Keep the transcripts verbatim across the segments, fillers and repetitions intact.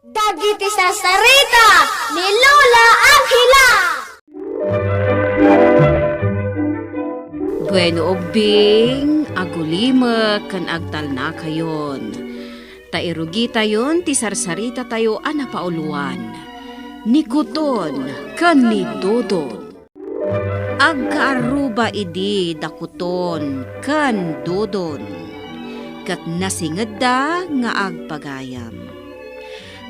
Dagiti sarsarita ni Lola Angela. Bueno, ubbing, agulimek ken agtalnakayon. Ta irugitayon ti sarsaritatayo a napauluan, ni Kuton ken ni Dodon. Agkaarruba idi da Kuton ken Dodon, ket nasingedda nga agpagayam.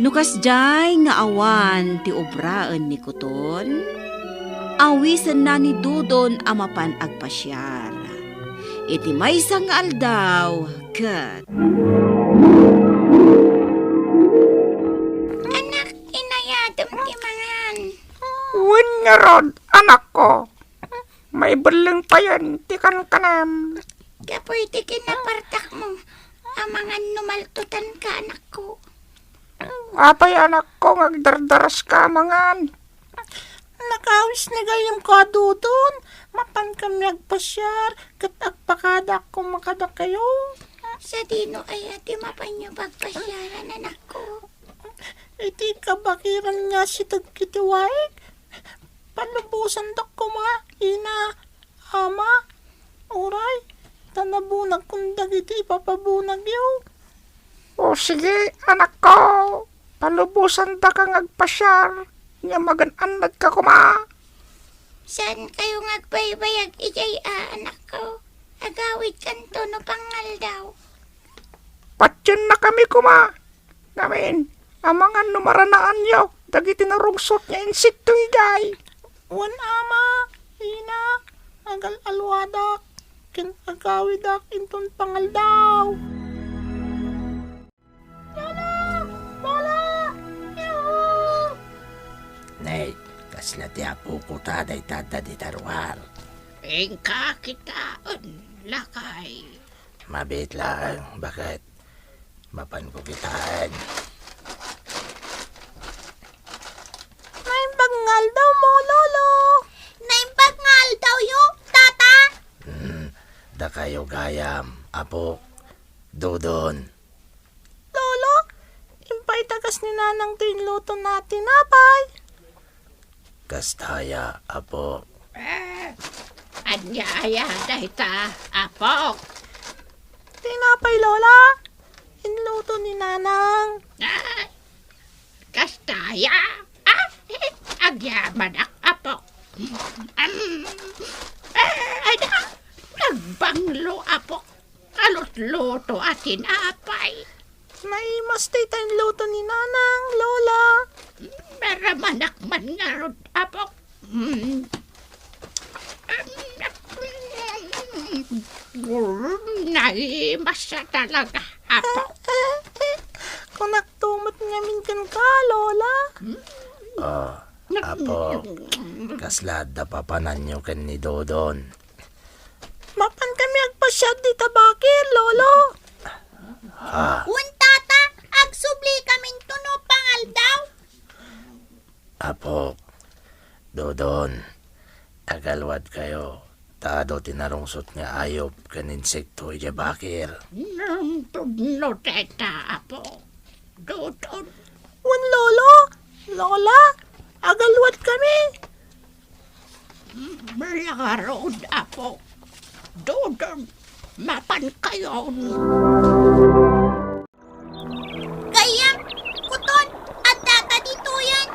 No kasdiay nga awan ti obraen ni Kuton, awisenna ni Dodon a mapan agpasiar. Iti maysa nga aldaw, ket Anak, inayadem ti mangan. Wen ngarud, anakko. Maibelleng payen ti kankanem. Gapu iti kinapartakmo, amangan no maltutanka, anakko. Apay, anakko, nga agdardaraska amangan? Nakawis ni gayyemko a Dodon. Mapan kami agpasiar, ket agpakadaak koma kadakayo. Sadino aya ti mapanyo pagpasiaran, anakko? Iti kabakiran nga asideg iti waig, palubosandak koma, ina, ama, uray, ta nabunagkon dagiti ipapabunagyo. O sige, anakko, palubosandaka nga agpasiar, nga magan-annadka koma. Saankayo nga agbaybayag idiay a, anakko? Agawidkanto no pangaldaw. Patiennakami koma. Ngamin, amangan no maranaanyo dagiti narungsot nga insekto idiay. Wen, ama, ina, agal-alwadak ken agawidak inton pangaldaw. Lola! Lola! Yuhu! Nay, kasla ti apoko ta dayta adda dita ruar. Inka kitaen, lakay. Mabiit laeng, baket. Mapanko kitaen. Naimbag nga aldawmo, Lolo. Naimbag nga aldawyo, Tata. Hmm, dakayo gayam, apok, Dodon. Lolo, impay ta kas ni Nanang ti inlutona a tinapay. Kasta aya, apo. Eh, ania aya dayta, apo? Tinapay, Lola. Inluto ni Nanang. Ah, kasta aya? Ah, agyamanak, apo. Am, eh, ada, nagbanglo, apo. Alutluto a tinapay. Naimas dayta inluto ni Nanang, Lola. Maramanak man ngarud, apo. Mm. Naimas a talaga, apo. Kunakto met ngamin kenka, Lola. Ah, apo, kasla adda papananyo ken ni Dodon? Mapan kami agpasiar dita bakir, Lolo. Ha? Wen, Tata, agsubli kami intono pangaldaw. Apo, Dodon, agalwad kayo, ta adu ti narungsot nga ayup ken insekto idiay bakir. Nang pudno dayta, apo. Dodon. Wen, Lolo, Lola, agalwad kami. Ngarud, apo. Dodon, mapan kayon. Gayyem, Kuton, addata ditoyen.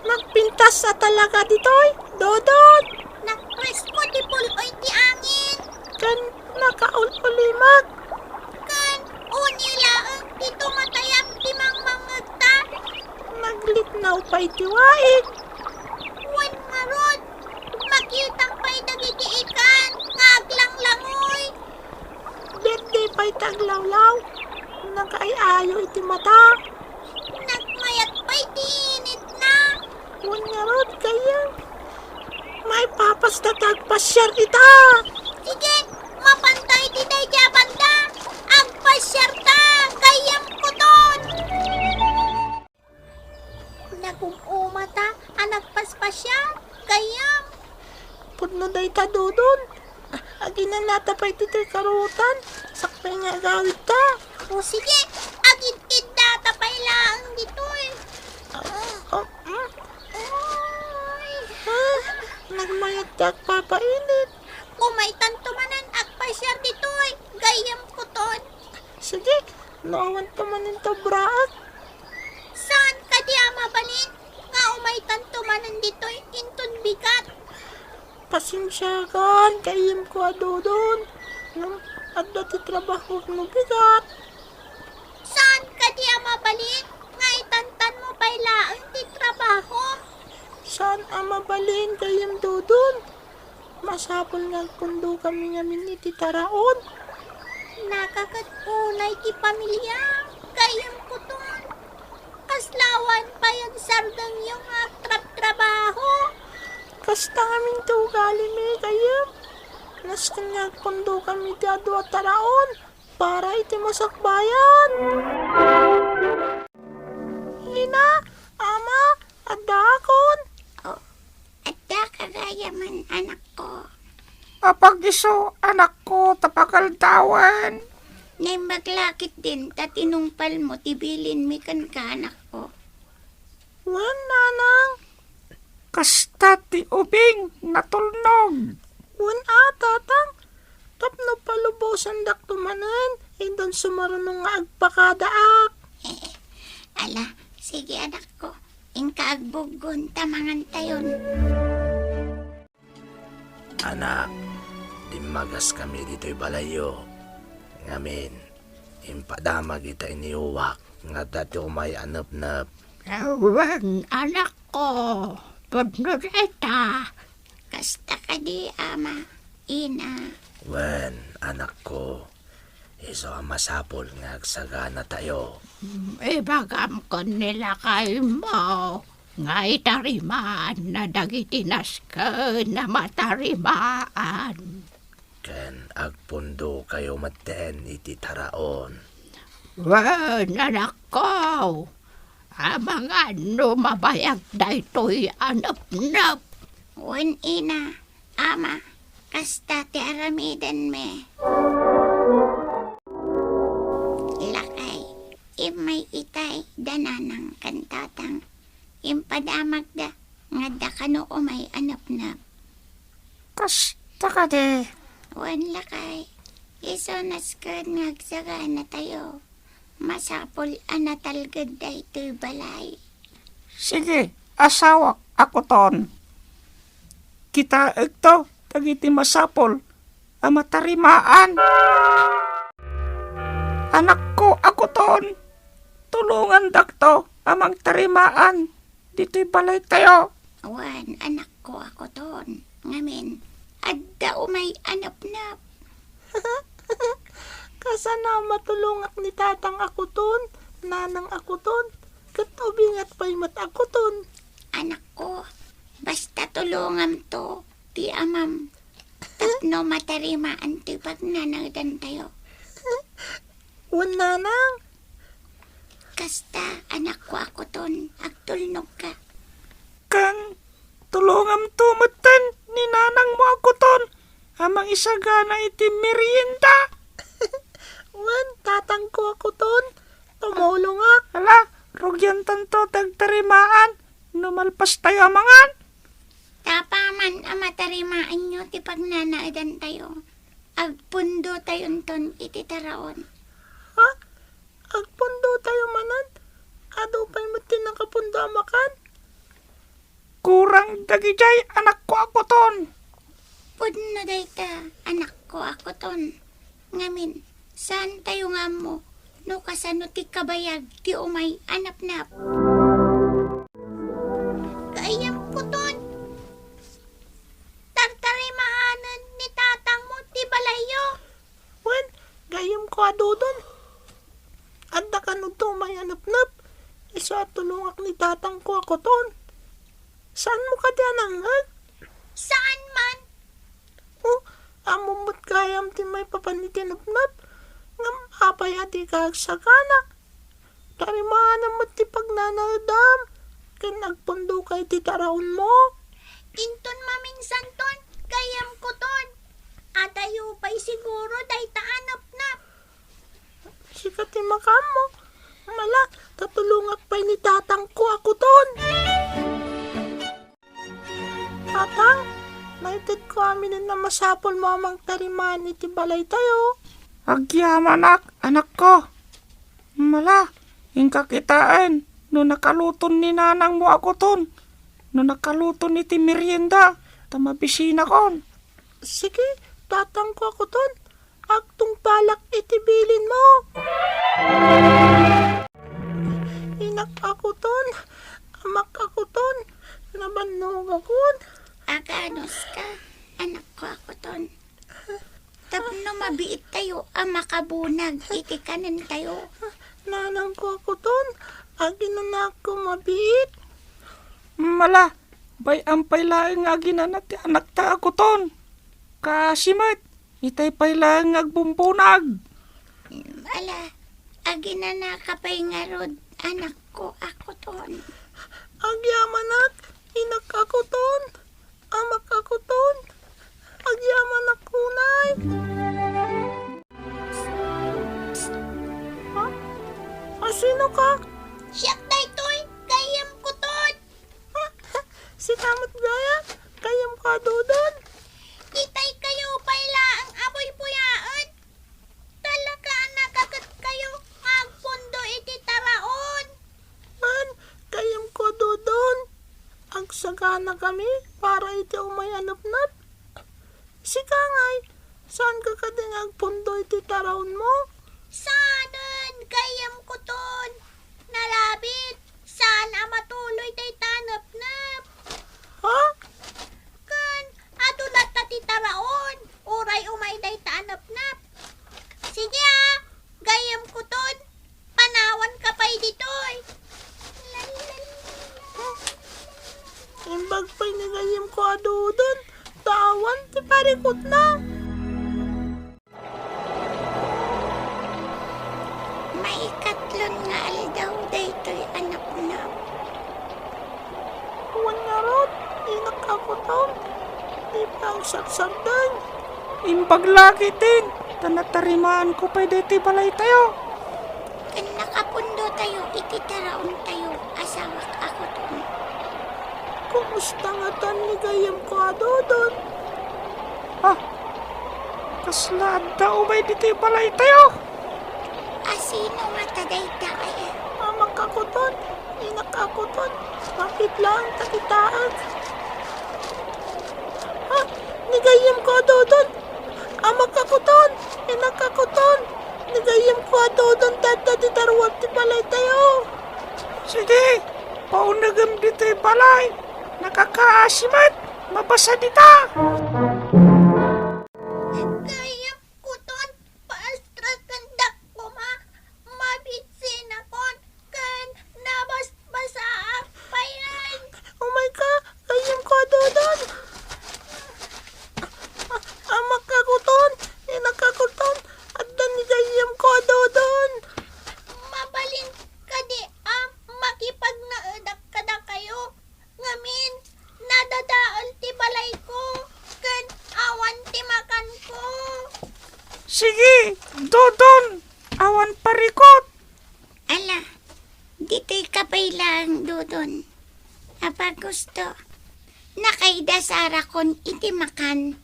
Nagpintas a talaga ditoy, Dodon. Nagpresko ti pul-oy ti angin. Ken nakaul-ulimek. Ken uni laeng ti tumatayab ti mangmangngegta. Naglitnaw pay ti waig. Wen ngarud, makitak pay dagiti ikan nga aglanglangoy. Berde pay ti aglawlaw. Nagaay-ayo iti mata. Nagmayat pay ti initna. Wen ngarud, gayyem. Maipapasta ta agpasiar ita. Sige, mapanta iti daydi a banda. Agpasiarta, gayyem, Kuton. Nagum-umata a nagpaspasiar, gayyem. Pudno dayta, Dodon. Aginanata pay ditoy karutan. Sakbay nga agawidta. O sige, agid-iddata pay laeng ditoy. agpapainit. Umaytanto manen agpasiar ditoy, gayyemko ton. Sige, no awanto manen ti abraek. Saan kadi a mabalin nga umaytanto manen ditoy inton bigat? Pasensiakan, gayyemko a Dodon. Ngem adda ti trabahok no bigat. Saan kadi a mabalin nga itantanmo pay laeng ti trabaho? Saan a mabalin, gayyem Dodon. Masapul nga agpundokami ngamin iti taraon. Nakaket unay ti pamiliam, gayyemko ton. Kasla awan pay agsardengyo nga agtrabtrabaho. Kasta ngamin ti ugalimi, gayyem. Nasken nga agpundokami iti adu a taraon para iti masakbayan. Ina, ama, addaakon. Oh, addaka gayamen, anakko. Apag isu, anakko, ta pakaldawen. Naimbag la ketdin ta tinungpalmo ti bilinmi kenka, anakko. Wen, nanang. Kasta ti ubing natulnog. Wen a, tatang. Tapno palubosandakto manen, inton sumaruno nga agpakadaak. Ala, sige, anakko. Inka agbuggon ta mangantayon. Anak, dimmagaskami ditoy balayyo. Ngamin, impadamag ita iniuwak nga adda ti umay a nepnep. Wen, anakko, pudno dayta. Kasta kadi, ama, ina? Wen, anakko, isu a masapul nga agsaganatayo. Mm, ibagam ken ni lakaymo nga itarimaanna dagiti nasken a matarimaan. Ken agpundokayo metten iti taraon. Wen, anakko, amangan no mabayag daytoy a nepnep. Wen, ina, ama, kasta ti aramidenmi. Lakay, immay itay da nanang ken tatang. Impadamagda nga adda kano umay a napnap. Kasta kadi? Wen lakay, isu nasken nga agsaganatayo. Masapul a natalged daytoy balay. Sige, asawak a kuton. Kitaekto dagiti masapul a matarimaan. Anakko a kuton, tulongandakto a mangtarimaan ditoy balaytayo. Wen, anakko a kuton, ngamin, adda umay a napnap. Kasano a matulongak ni tatang a kuton, nanang a kuton, ket ubingak pay met a kuton? Anakko, basta tulongamto ti amam tapno matarimaan ti pagnanaedantayo. Wen, nanang. Kasta, anakko a kuton, agtulnogka. Ken tulongamto metten ni nanangmo a kuton a mangisagana iti merienda. Wen, tatangko a kuton, tumulongak. Ala, rugiantanto ti agtarimaan no malpastayo a mangan. Tapaman a matarimaanyo ti pagnanaedantayo, agpundotayonton iti taraon. Ha? Agpundotayo manen? Adu pay met ti nakapundo a makan? Kurang dagidiay, anakko a kuton. Pudno dayta, anakko a kuton. Ngamin, saantayo nga ammo no kasano ti kabayag ti umay a napnap. Gayyem kuton, tartarimaanen ni tatangmo ti balayyo. Wen, gayyemko a Dodon. Adda kano umay a napnap. Isu a tulongak ni tatangko a kuton. Saanmo kadi a nangngeg? Saan man. O, ammom met gayam ti maipapan iti napnap. Ngem apay a dika agsagana? Tarimaanam met ti pagnanaedam ken agpundoka iti taraonmo. Inton maminsanton, gayyem kuton. Adayo pay siguro dayta a napnap. Sika ti makaammo. Ala, ta tulongak pay ni tatangko a kuton. Tatang, maited Sapulmo a mangtariman iti balaytayo. Agyamanak, anakko. Mala, inka kitaen no nakaluton ni nanangmo a kuton, no nakaluton iti merienda, ta mabisinakon. Sige, tatangko a kuton. Agtungpalak iti bilinmo. Inak a kuton, amak a kuton, nabannogakon. Aganuska, anakko a kuton. Tapno mabiittayo a makabunag iti kanentayo. Nanangko a kuton, aginanakko mabiit. Mala, bay-am pay laeng nga aginana ti anakta a kuton. Kaasi met, itay pay laeng nga agbumbunag. Ala, aginanaka pay ngarud, anakko a kuton. Agyamanak, inak a kuton, amak a kuton, agyamanak unay. Ha? A, sino ka? Siak daytoy, gayyem kuton. Sika met gayam, gayyemko a Dodon. Itay kayo pay laeng a buybuyaen. Talaga a nakaket kayo nga agpundo iti taraon. Wen, gayyemko a Dodon. Agsaganakami para iti umay a napnap. Sika ngay, saanka kadi nga agpundo iti taraonmo? Saanen, gayyem kuton. Nalabit, saan a matuloy dayta a napnap. Ha? Ken, adu latta ti taraon, uray umay dayta a napnap. Sige a, gayyem kuton. Panawanka pay ditoy. Imbag pay ni gayyemko a Dodon, ta awan ti parikutna. Maikatlon nga aldaw daytoy a napnap. Wen ngarud, inak a kuton, di pay agsarsardeng. Imbag la ketdin, ta natarimaanko pay daytoy balaytayo. Ken nakapundotayo iti taraontayo, asawak a kuton. Kumusta ngatan ni gayyemko a Dodon? Ah, kasla adda umay ditoy balaytayo? A, sino ngata dayta aya? Amak a kuton, inak a kuton, maupay laeng ta kitaek. Ah, ni gayyemko a Dodon, amak a kuton, inak a kuton, ni gayyemko a Dodon, ti adda ti daruat ti balaytayo. Sige, paunegem ditoy balay. Nakakaasi met, mabasa dita. Gayyem kuton, paasrakendak koma, mabisinakon, ken nabasbasaak payen. Umayka, gayyemko a Dodon. Amak a kuton, inak a kuton, adda ni gayyemko a Dodon. Mabalin kadi a makipagnaedak kadakayo? Ngamin, nadadael ti balayko, ken awan ti makanko. Sige, Dodon, awan parikut. Ala, ditoyka pay laeng, Dodon. Apay gusto, nakaidasarakon iti makan.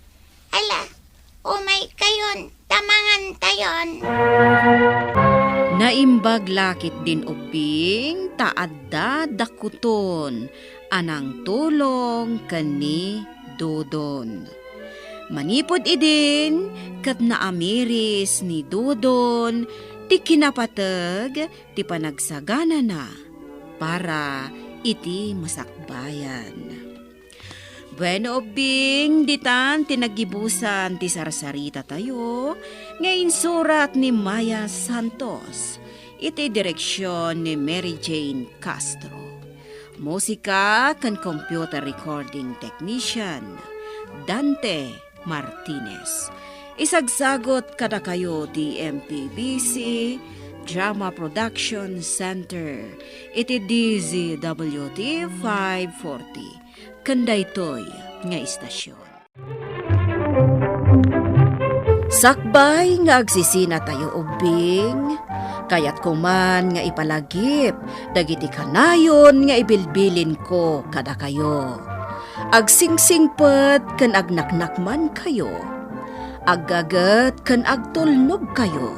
Ala, umaykayon, ta mangantayon. Naimbag la ketdin ubbing ta adda da kuton a nangtulong ken ni Dodon. Manipud idin, ket naamiris ni Dodon ti kinapateg ti panagsaganana para iti masakbayan. Bueno, ubbing, ditan ti naggibusan ti sarsaritatayo nga insurat ni Maya Santos, iti direksion ni Mary Jane Castro. Musika ken computer recording technician, Dante Martinez. Isagsagut kadakayo ti M P B C Drama Production Center iti D Z W T five forty. Ken daytoy nga istasyon. Sakbay nga agsisinatayo ubbing, kayatko man nga ipalagip dagiti kanayon nga ibilbilinko kadakayo. Agsingsingpet ken agnaknakmankayo. Aggaget ken agtulnogkayo.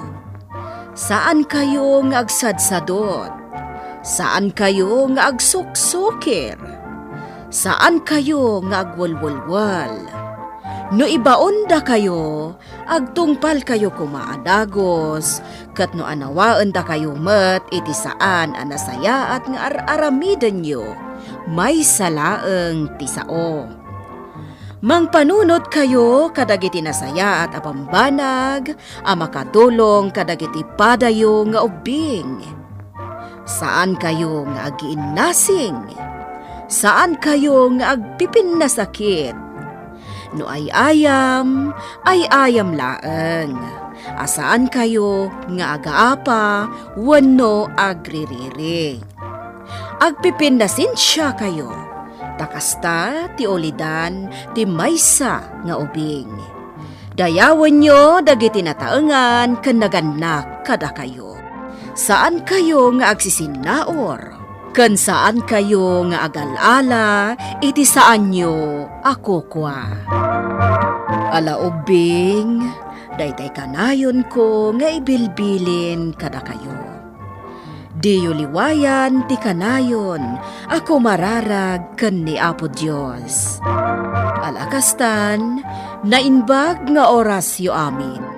Saankayo nga agsadsadot. Saankayo nga agsuksukir. Saankayo nga agwelwelwel. No ibaondakayo, agtungpalkayo koma a dagus, ket no anawaendakayo met iti saan a nasayaat nga ar-aramidenyo, maysa laeng ti sao. Mangpanunotkayo kadagiti nasayaat a bambanag a makadulong kadagiti padayo nga ubbing. Saankayo nga agiinnasing. Saankayo nga agpipinnasakit. No ay-ayam, ay-ayam laeng. A saankayo nga agaapa wenno agririri. Agpipinnasensiakayo, ta kasta ti ulidan ti maysa nga ubing. Dayawenyo dagiti nataengan ken nagannak kadakayo. Saankayo nga agsisinnaur, ken saankayo nga agal-ala iti saanyo a kukua. Ala ubbing, daytay kanayonko nga ibilbilin kadakayo. Diyo liwayan ti kanayon a kumararag ken ni Apo Dios. Ala kastan, naimbag nga orasyo amin.